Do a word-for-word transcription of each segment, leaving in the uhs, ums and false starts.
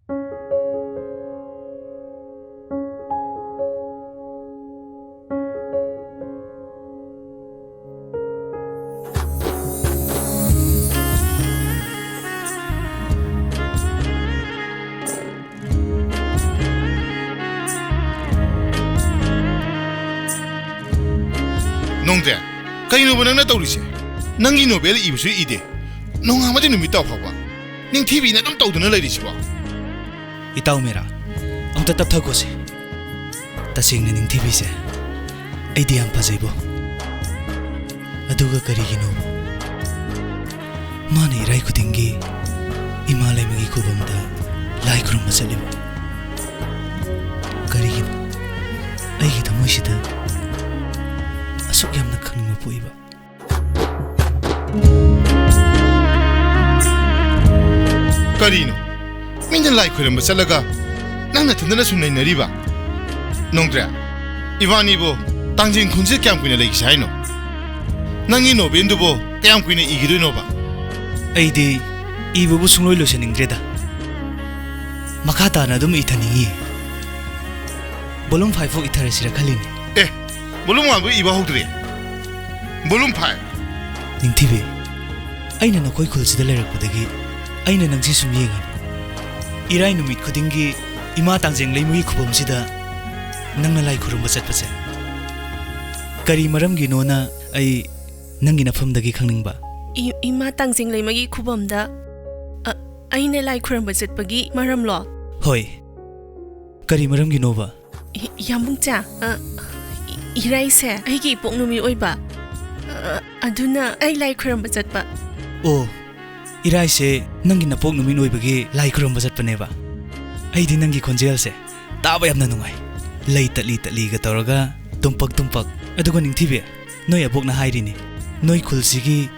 ꯅꯣꯡꯗ꯭ꯔꯦ, ꯀꯩꯅꯣꯕ ꯅꯪꯅ ꯇꯧꯔꯤꯁꯦ? ꯅꯪꯒꯤ ꯅꯣꯕꯦꯜ ꯏꯕꯁꯨ ꯏꯗꯦ, ꯅꯣꯡꯉꯥꯟꯕꯗꯤ ꯅꯨꯃꯤꯠ ꯇꯥ ꯐꯥꯎꯕ ꯅꯤꯡꯊꯤꯕꯤꯅ ꯑꯗꯨꯝ ꯇꯧꯗꯨꯅ ꯂꯩꯔꯤꯁꯤꯕꯣ? ꯏꯇꯥꯎ ꯃꯦꯔꯥ, ꯑꯝꯇ ꯇꯞꯊꯈꯣꯁꯦ꯫ ꯇꯁꯦꯡꯅ ꯅꯤꯡꯊꯤꯕꯤꯁꯦ ꯑꯩꯗꯤ ꯌꯥꯝ ꯐꯖꯩꯕꯣ꯫ ꯑꯗꯨꯒ ꯀꯔꯤꯒꯤꯅꯣꯕ ꯃꯥꯅ ꯏꯔꯥꯏ ꯈꯨꯗꯤꯡꯒꯤ ꯏꯃꯥ ꯂꯩꯃꯒꯤ ꯈꯨꯕꯝꯗ ꯂꯥꯏ ꯈꯨꯔꯨꯝꯕ ꯆꯠꯂꯤꯕ? ꯀꯔꯤꯒꯤꯅꯣ ꯑꯩꯒꯤ ꯊꯃꯣꯏꯁꯤꯗ ꯑꯁꯨꯛ ꯌꯥꯝꯅ ꯈꯪꯅꯤꯡꯕ ꯄꯣꯛꯏꯕ? ꯀꯔꯤꯅꯣ? ꯃꯤꯅ ꯂꯥꯏ ꯈꯣꯏꯔꯝꯕ ꯆꯠꯂꯒ ꯅꯪ ꯅꯊꯟꯗꯅ ꯁꯨꯝ ꯅꯩꯅꯔꯤꯕ? ꯅꯣꯡꯗ꯭ꯔꯦ, ꯏꯕꯥꯅꯤꯕꯨ ꯇꯥꯡꯖꯤꯡ ꯈꯨꯟꯁꯤꯗ ꯀꯌꯥꯝ ꯀꯨꯏꯅ ꯂꯩꯈꯤꯁꯦ ꯍꯥꯏꯅꯣ? ꯅꯪꯒꯤ ꯅꯣꯕꯦꯜꯗꯨꯕꯨ ꯀꯌꯥꯝ ꯀꯨꯏꯅ ꯏꯈꯤꯗꯣꯏꯅꯣꯕ? ꯑꯩꯗꯤ ꯏꯕꯕꯨ ꯁꯨꯡꯂꯣꯏ ꯂꯣꯏꯁꯤꯟꯅꯤꯡꯗ꯭ꯔꯦꯗ꯫ ꯃꯈꯥ ꯇꯥꯅ ꯑꯗꯨꯝ ꯏꯊꯅꯤꯡꯉꯤ꯫ ꯕꯣꯂꯨꯝ ꯐꯥꯏꯚ ꯐꯥꯎ ꯏꯊꯔꯁꯤꯔ ꯈꯜꯂꯤꯅꯤ꯫ ꯑꯦ, ꯕꯣꯂꯨꯝ ꯋꯥꯟꯕꯨ ꯏꯕ ꯍꯧꯗ꯭ꯔꯤ꯫ Volume five? ꯅꯤꯡꯊꯤꯕꯤ, ꯑꯩꯅ ꯅꯈꯣꯏ ꯈꯨꯜꯁꯤꯗ ꯂꯩꯔꯛꯄꯗꯒꯤ ꯑꯩꯅ ꯅꯪꯁꯤ ꯁꯨꯝ ꯌꯦꯡꯉꯤ꯫ ꯏꯔꯥꯏ ꯅꯨꯃꯤꯠ ꯈꯨꯗꯤꯡꯒꯤ ꯏꯃꯥ ꯇꯥꯡꯖꯦꯡ ꯂꯩꯃꯒꯤ ꯈꯨꯕꯝꯁꯤꯗ ꯅꯪꯅ ꯂꯥꯏ ꯈꯨꯔꯨꯝꯕ ꯆꯠꯄꯁꯦ ꯀꯔꯤ ꯃꯔꯝꯒꯤꯅꯣꯅ ꯑꯩ ꯅꯪꯒꯤ ꯅꯐꯝꯗꯒꯤ ꯈꯪꯅꯤꯡꯕ꯫ ꯏ-, ꯏꯃꯥ ꯇꯥꯡꯖꯤꯡ ꯂꯩꯃꯒꯤ ꯈꯨꯕꯝꯗ, ꯑ, ꯑꯩꯅ ꯂꯥꯏ ꯈꯨꯔꯨꯝꯕ ꯆꯠꯄꯒꯤ ꯃꯔꯝꯂꯣ? ꯍꯣꯏ꯫ ꯀꯔꯤ ꯃꯔꯝꯒꯤꯅꯣꯕ? ꯏ-, ꯌꯥꯝꯕꯨꯡꯆꯥ, ꯑ, ꯏ-, ꯏꯔꯥꯏꯁꯦ ꯑꯩꯒꯤ ꯏꯄꯣꯛ ꯅꯨꯃꯤꯠ ꯑꯣꯏꯕ, ꯑ, ꯑꯗꯨꯅ ꯑꯩ ꯂꯥꯏ ꯈꯨꯔꯨꯝꯕ ꯆꯠꯄ꯫ ꯑꯣ, ꯏꯔꯥꯏꯁꯦ ꯅꯪꯒꯤ ꯅꯄꯣꯛ ꯅꯨꯃꯤꯠ ꯑꯣꯏꯕꯒꯤ ꯂꯥꯏ ꯈꯨꯔꯨꯝꯕ ꯆꯠꯄꯅꯦꯕ꯫ ꯑꯩꯗꯤ ꯅꯪꯒꯤ ꯈꯣꯟꯖꯦꯜꯁꯦ ꯇꯥꯕ ꯌꯥꯝꯅ ꯅꯨꯡꯉꯥꯏ꯫ ꯂꯩ ꯇꯠꯂꯤ ꯇꯠꯂꯤꯒ ꯇꯧꯔꯒ ꯇꯨꯝꯄꯛ ꯇꯨꯝꯄꯛ꯫ ꯑꯗꯨꯒ ꯅꯤꯡꯊꯤꯕꯤ, ꯅꯣꯏ ꯑꯕꯣꯛꯅ ꯍꯥꯏꯔꯤꯅꯤ, ꯅꯣꯏ ꯈꯨꯜꯁꯤꯒꯤ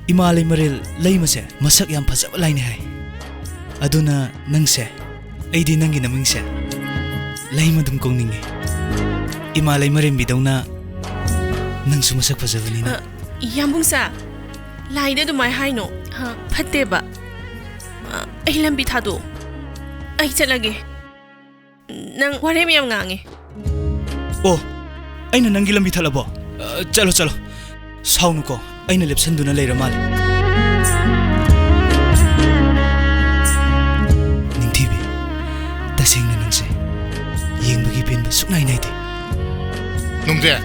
ꯏꯃꯥ ꯂꯩꯃꯔꯦꯜ ꯂꯩꯃꯁꯦ ꯃꯁꯛ ꯌꯥꯝ ꯐꯖꯕ ꯂꯥꯏꯅꯤ ꯍꯥꯏ꯫ ꯑꯗꯨꯅ ꯅꯪꯁꯦ, ꯑꯩꯗꯤ ꯅꯪꯒꯤ ꯅꯃꯤꯡꯁꯦ ꯂꯩꯃ ꯑꯗꯨꯝ ꯀꯧꯅꯤꯡꯉꯤ꯫ ꯏꯃꯥ ꯂꯩꯃꯔꯦꯝꯕꯤꯗꯧꯅ ꯅꯪꯁꯨ ꯃꯁꯛ ꯐꯖꯕꯅꯤꯅ꯫ ꯑ, ꯌꯥꯝꯕꯨꯡꯁꯥ, ꯂꯥꯏꯗ ꯑꯗꯨꯃꯥꯏ ꯍꯥꯏꯅꯣ꯫ ꯑ, ꯐꯠꯇꯦꯕ꯫ ꯑ, ꯑꯩ ꯂꯝꯕꯤ ꯊꯥꯗꯣꯛꯑꯣ꯫ ꯑꯩ ꯆꯠꯂꯒꯦ꯫ ꯅꯪ ꯋꯥꯔꯦꯝ ꯌꯥꯝ ꯉꯥꯡꯉꯦ꯫ ꯑꯣ, ꯑꯩꯅ ꯅꯪꯒꯤ ꯂꯝꯕꯤ ꯊꯠꯂꯕꯣ? ꯑ, ꯆꯠꯂꯣ, ꯆꯠꯂꯣ꯫ ꯁꯥꯎꯅꯨꯀꯣ, ꯑꯩꯅ ꯂꯦꯞꯁꯟꯗꯨꯅ ꯂꯩꯔ ꯃꯥꯜꯂꯦ꯫ ꯅꯤꯡꯊꯤꯕꯤ, ꯇꯁꯦꯡꯅ ꯅꯪꯁꯦ ꯌꯦꯡꯕꯒꯤ ꯄꯦꯟꯕ ꯁꯨꯛꯅꯥꯏ ꯅꯥꯏꯗꯦ꯫ ꯅꯣꯡꯗ꯭ꯔꯦ,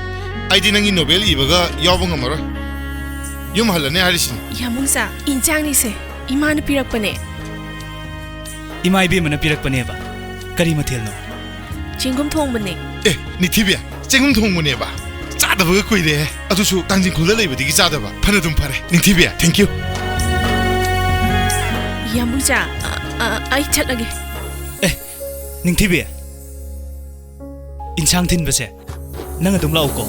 ꯑꯩꯗꯤ ꯅꯪꯒꯤ ꯅꯣꯕꯦꯜ ꯏꯕꯒ ꯌꯥꯎꯕ ꯉꯝꯃꯔꯣꯏ꯫ ꯌꯨꯝ ꯍꯜꯂꯅꯤ ꯍꯥꯏꯔꯤꯁꯤꯅꯤ꯫ ꯌꯥꯝꯕꯨꯡꯖꯥ, ꯏꯟꯖꯥꯡꯅꯤꯁꯦ꯫ ꯏꯃꯥꯅ ꯄꯤꯔꯛꯄꯅꯦ꯫ ꯏꯃꯥ ꯏꯕꯦꯝꯃꯅ ꯄꯤꯔꯛꯄꯅꯦꯕ꯫ ꯀꯔꯤ ꯃꯊꯦꯜꯅꯣ? ꯆꯦꯡꯒꯨꯝ ꯊꯣꯡꯕꯅꯦ꯫ ꯑꯦ, ꯅꯤꯡꯊꯤꯕꯤ, ꯆꯦꯡꯒꯨꯝ ꯊꯣꯡꯕꯅꯦꯕ꯫ ꯆꯥꯗꯕꯒ ꯀꯨꯏꯔꯦ꯫ ꯑꯗꯨꯁꯨ ꯇꯥꯡꯖꯤꯡ ꯈꯨꯜꯗ ꯂꯩꯕꯗꯒꯤ ꯆꯥꯗꯕ꯫ ꯐꯅꯗꯨꯝ ꯐꯔꯦ꯫ ꯅꯤꯡꯊꯤꯕꯤ, thank you꯫ ꯌꯥꯝꯕꯨꯡꯖꯥ, ꯑ, ꯑ, ꯑꯩ ꯆꯠꯂꯒꯦ꯫ ꯑꯦ, ꯅꯤꯡꯊꯤꯕꯤ, ꯏꯟꯁꯥꯡ ꯊꯤꯟꯕꯁꯦ ꯅꯪ ꯑꯗꯨꯝ ꯂꯥꯛꯎꯀꯣ꯫